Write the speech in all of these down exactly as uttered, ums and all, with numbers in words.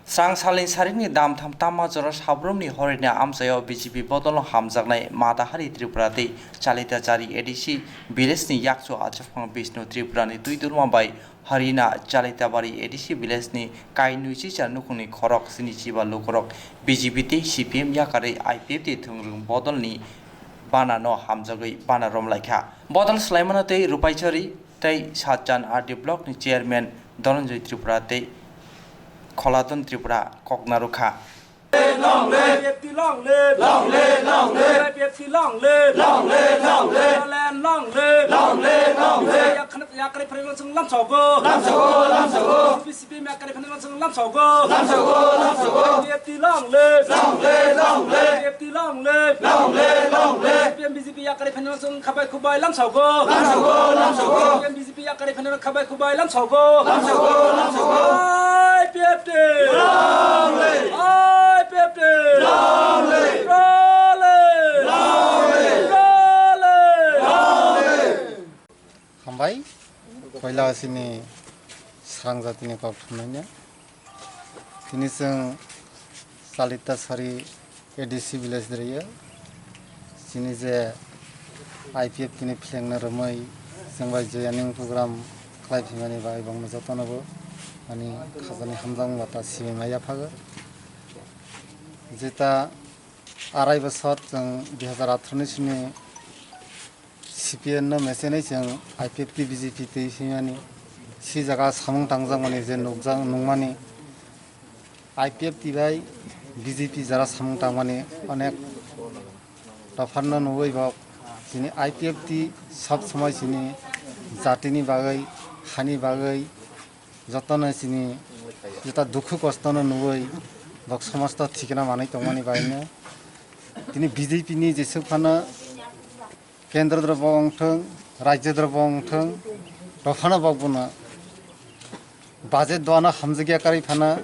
Srang salni sarini damtham tamma jora sabrumni horina amchaio B J P bodolno hamjaknai Matahari Tripura tei Chalitachari A D C village ni yakchu achukphang Bishnu Tripura ni twi durma bai Harina Chalitabari A D C village ni kainwi chicha nukhungni khorok sini chiba lukurok B J P tei C P M yakarwi I P F T thwngrwng bodolni bana no hamjagwi bana romlaikha. Bodol swlaimano tei Rupaisari tei Satchan R D block ni chairman Dhananjoy Tripura tei Kholadon Tripura koknarwkha. Long live! I P F T long live! Long live, long live! I P F T long live! Long live, long live! Bodoland long live! Long live, long live! Yak-, yakarwi phainairok chwng lamsogo! Lamsogo, lamsogo! B J P C P M yakarwi phainairok chwng lamsogo! Lamsogo, lamsogo! I P F T long live! Long live, long live! I P F T long live! Long live, long live! C P M B J P yakarwi phainairok chwng khabai khubai lamsogo! Lamsogo, lamsogo! C P M B J P yakarwi phainairok khabai khubai lamsogo! Lamsogo, lamsogo! I P F T! Long live! I P F T! Long live! Long live! Long live! Long live! Long live! Hambai, poila chini srang jatini kok thumnaina. Tini chwng Chalitasari A D C village rwya. Chini je I P F T ni phlengno romwi chwng bai joining program khlai phimani bagwi bongno jotono bo ani khajani hamjakmung bata simi ma yaphago. Jeta arai bosor chwng dui hazar atharo ni simi C P M no mechenwi chwng I P F T B J P twi swimani si jaga samung tangjakmani je nukjak nukmani I P F T bai B J P jara samung tangmani onek dophano nugwi bo chini I P F T sob somoi chini jatini bagwi hani bagwi jotono chini jeta dukhu kostono nugwi bok somosto thikna manwi tongmani bagwino tini B J P ni jeswk phano Kendro doro bo wngthwng, rajyo doro bo wngthwng, dophano bo bono budget doano hamjakya karwi phano,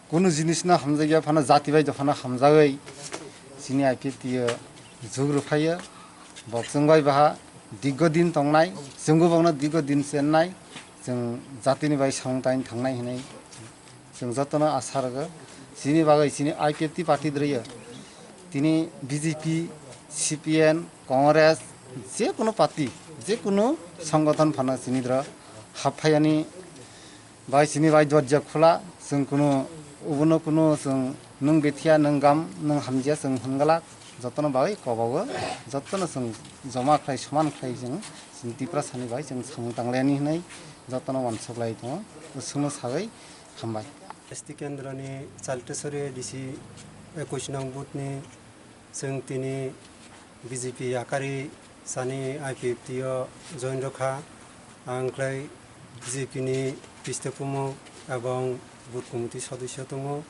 kunu jinisno hamjakya phano, jati bai dophano hamjagwi chini I P F T o jug rwphaio. Bo chwng bai baha dirgo din tongnai, chwngbo bono dirgo din chennai, chwng jatini bai samung tangwi thangnai hinwi. Chwng jotono asa rwgo, chini bagwi chini I P F T party dwrwiyo. Tini B J P, C P M, Congress, je kunu party, je kunu songothon phano chini dwro haphaiyani bai chini bai dorja khula, chwng kunu ubuno kunu chwng nwng bethiya, nwng gam, nwng hamjiya chwng hwnglak, jotono bagwi kobogo, jotono chwng joma khlai, soman khlai chwng chini Tiprasani bai chwng samung tanglaini hwnwi jotono uansuk lai tongo, chwngno sagwi hambai. S T Kendroni Chaliteswari A D C ekush nong booth ni chwng tini B J P yakarwi sani I P F T o join rwkha. Ang khlai B J P ni piste kumo ebong booth committee sodosyo tongo.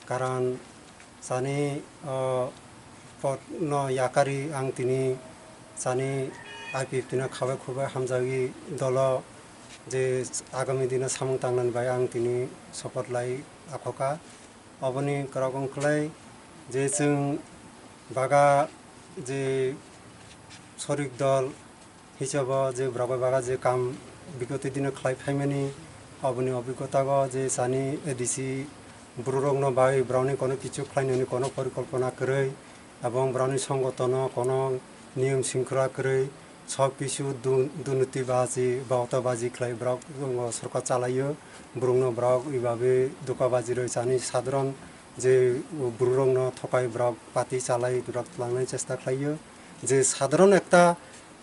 Karan sani o pot no yakarwi ang tini sani I P F T no khabai khubai hamjagwi dolo je agami dino samung tangnani bai ang tini support lai akhoka. Oboni kwrwng wngkhlai je chwng baga je sorik dol hisabo je borok bai baga je kam bigoti dino khlai phaimani, oboni obigota go je sani A D C bororokno bai borokni kono kichu khlainani kono porikolpona kwrwi, ebong borokni songotono kono niyom singkra kwrwi, sob kisu du-, dunuti baji, baota baji khlai borok sorkar chalaio, borokno borok ibabe doka baji rwi sani sadharon je bororokno thokai borok party chalai borok tlangnai chesta khlaio, je sadharon ekta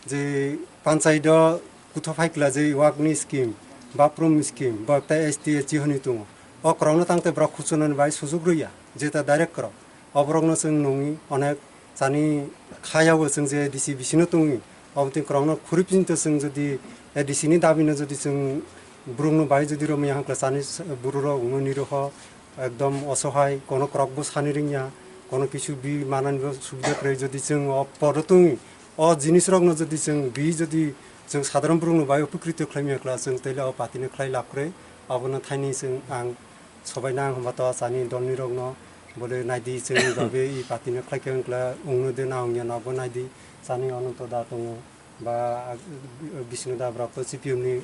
je panchayat o kutho phaikla je wagni scheme, bathroom scheme, bo ekta S T, S C hwnwi tongo. O kwrwngno tangte borok khuchunani bai sujuk rwya, jeta direct kwrwng. O borokno chwng nungwi onek chani khayao chwng je A D C bisino tongwi. Obotwi kwrwngno khuri pinto chwng jodi A D C ni dabino jodi chwng borokno bai jodi romwi hwnkhe chani bororok wngno niroho ekdom osohai, kono kwrwkbo sani rwngya, kono kisu bi mananibo subida kwrwi jodi chwng o podo tongwi. O jinisrokno jodi chwng bi jodi chwng sadharon borokno bai upokrit khlai maya kla chwng tei le o party no khlai lab kwrwi. Abono thaini chwng ang sobaina ang hwnba to chani dolni rokno bole naidi chwng babe i party no khlai khe wngkla wngno de na wngya no bo naidi chani Ananto da tongo ba Bisnu da borok to C P M ni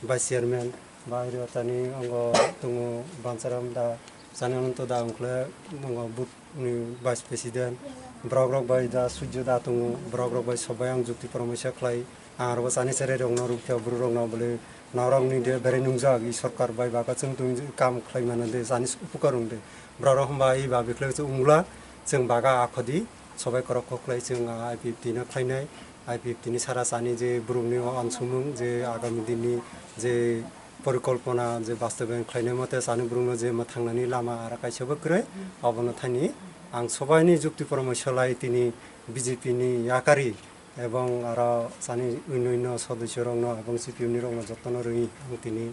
vice chairman ba iro tani ongo tongo Bansaram da Chani Ananto da wngkhle, nongo booth ni vice president, borok rok bai da sujjo da tongo, borok rok bai sobai ang jukti poromisa khlai, ang aro chani cherai rok no rukya, buru rok no bole norok ni de bere nungjak, i sorkar bai baga chwng tong kam khlai mano de, chani upukar wng de, borok rok hwnba i ba bikhlai chwng wngla, chwng baga akhodi sobai korok kok khlai chwng, ah, I P F T no khlainai, I P F T ni sara chani je borok ni o ansumung je agami din ni je porikolpona je bastobayan khlainai mote chani borokno je mwthangnani lama aro kaisa bo kwrwi, abono thani ang sobaini jukti poramorsho lai tini B J P ni yakari ebong aro chani onno onno sodosyo rokno ebong C P M ni rokno jotono rwi ang tini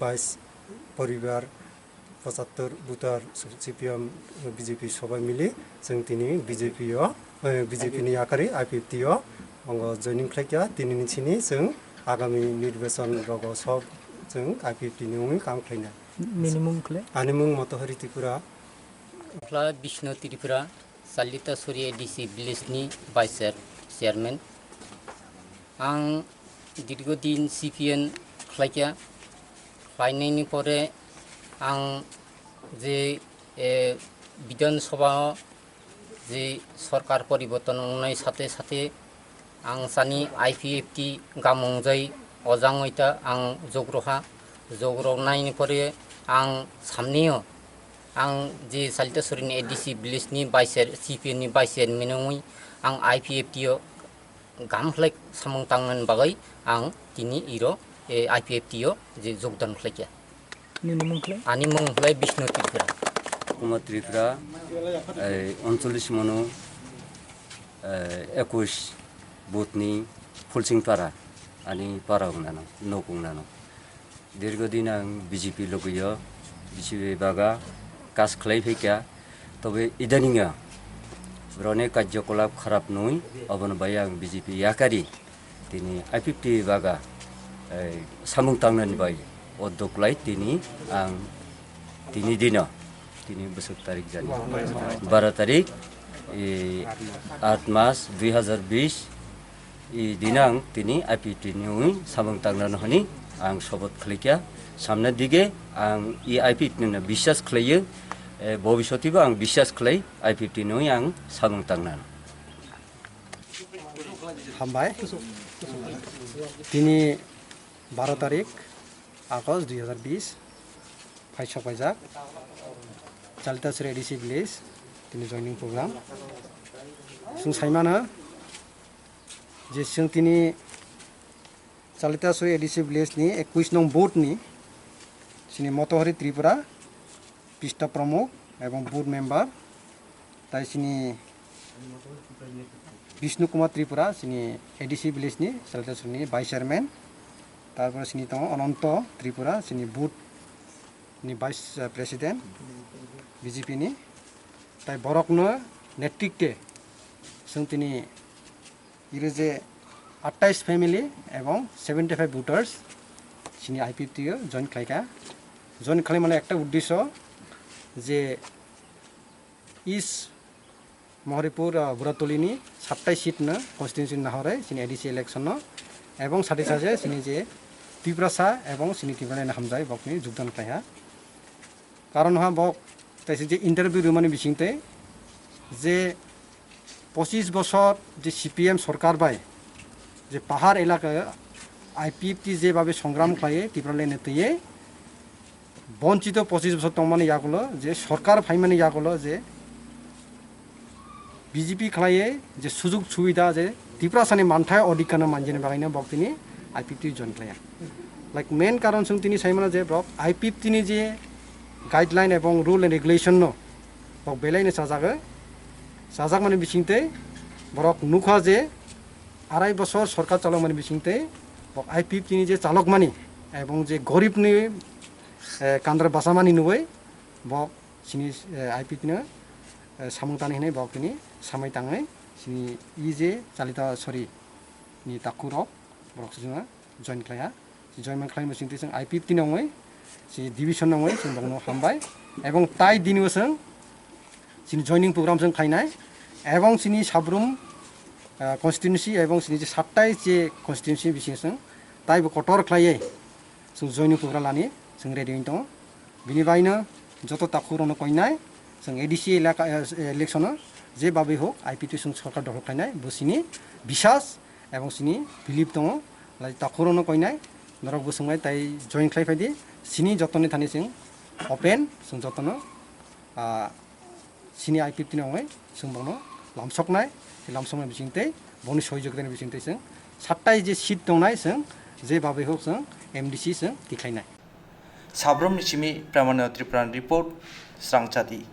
bais poribar pochattor voter C P M B J P sobai mili chwng tini B J P o, eh, B J P ni yakari I P F T o ongo joining khlaikha, tini ni sini chwng agami nirbachon rogo sob chwng I P F T ni wngwi kam khlainai. Nini mung khle? Ani mung Motohari Tripura. Phla Bishnu Tripura, Chalita Suri A D C village ni vice chair-, chairman. Ang dirgo din C P M khlaikha, khlainaini pore ang je, eh, Bidhan Sabha o je sorkar poriborton wngnai sate sate ang chani I P F T gamung jai ojang oita ang jogrokha, jogroknaini pore ang samnio ang je Chalita Suri ni A D C village ni vice chair-, C P M ni vice chairman wngwi ang I P F T o gam khlai samung tangnani bagwi ang tini iro, eh, I P F T o je jogdan khlaikha. Nini mung khlai? Ani mung khlai Bishnu Tripura. Kumar Tripura, eh, oncholish mono, eh, ekush booth ni Phulsing para, ani para wngnano, nok wngnano. Dirgo din ang B J P logoyo, B J P baga kas khlai phaikha, tobe idaninga broni karjokolap kharap nui, obono bai ang B J P yakari, tini I P F T baga, eh, samung tangnani bai, o doklai tini ang tini dino, tini bwswk tarik jani, baro tarik, eh, aat mas dui hazar bish, I dinang tini I P F T ni wngwi samung tangnano hwnwi ang sobot khwlaikha. Samna dige ang I P F T no biswas khlaio, eh, bobiswatibo ang biswas khlai I P F T ni wngwi ang samung tangnano. Hambai. Tini baro tarik August dui hazar bish, phaisok paijak, Chalita Suri A D C village, tini joining program. Chwng saimano, je chwng tini Chalita Suri A D C village ni ekush nong booth ni chini Motohari Tripura, Pista Pramukh ebong booth member, tai chini Bishnu Kumar Tripura, chini A D C village ni Chalita Suri ni vice chairman, tarpore chini tongo Ananto Tripura, chini booth ni vice, eh, president B J P ni, tai borok no netrik te chwng tini iro je atais family ebong seventy five voters chini I P F T o join khlaikha. Join khlaimani ekta uddesho je East Moharipur, ah, Buratoli ni sattai seat no constituency nahore chini A D C election no ebong sati saje chini je Tiprasa ebong chini Tipraland hamjai bokni jogdan khlaiha. Karon ha bok taisi je interview rwmani bisingtwi je pochis bosor je C P M sorkar bai je pahar elaka I P F T je babe songram khlaiwi Tipraland ni twiwi bonchito pochis bosor tongmani yagulo je sorkar phaimani yagulo je B J P khlaiwi je sujug subida je Tiprasani manthai odhikar no manjani bagwino bok tini I P F T join khlaiya. Like, main karon chwng tini saimano je borok I P F T ni je guideline ebong rule and regulation no borok belai no chajagwi, chajakmani bisingtwi borok nukha je arai bosor sorkar chalokmani bisingtwi borok I P F T ni je chalokmani ebong je gorib ni, eh, kandra bachamani nugwi borok chini, eh, I P F T no, eh, samung tani hinwi borok tini samai tangwi chini E J Chalita Suri ni takhuk rok borok chwngno join khlaiha. Join man khlaima chwng twi chwng I P F T no wngwi, chini division no wngwi chwng bokno hambai. Ebong tai dini o chwng chini joining program chwng khlainai. Ebong chini Sabrum, ah, constituency ebong chini je sattai je constituency bising chwng taibo kotor khlaiwi chwng joining program lani chwng ready wng tongo. Bini baino Joto takhurokno koinai, chwng A D C elaka, eh, election-o je babai hok I P F T chwng sorkar dokhol khlainai, bo chini bisas ebong chini belief tongo. Lai takhurokno koinai, norok bo chwngnai tai join khlai phaidi, chini jotoni thani chwng open, chwng jotono, ah, chini I P F T ni ongoi chwng bono lamsoknai, lamsoknai bising tei boni sohijogitani bising tei chwng sattai je seat tongnai chwng je babai hok chwng M D C chwng tikhlainai. Sabrom ni simi Pramanyo Tripura report, Srangchati.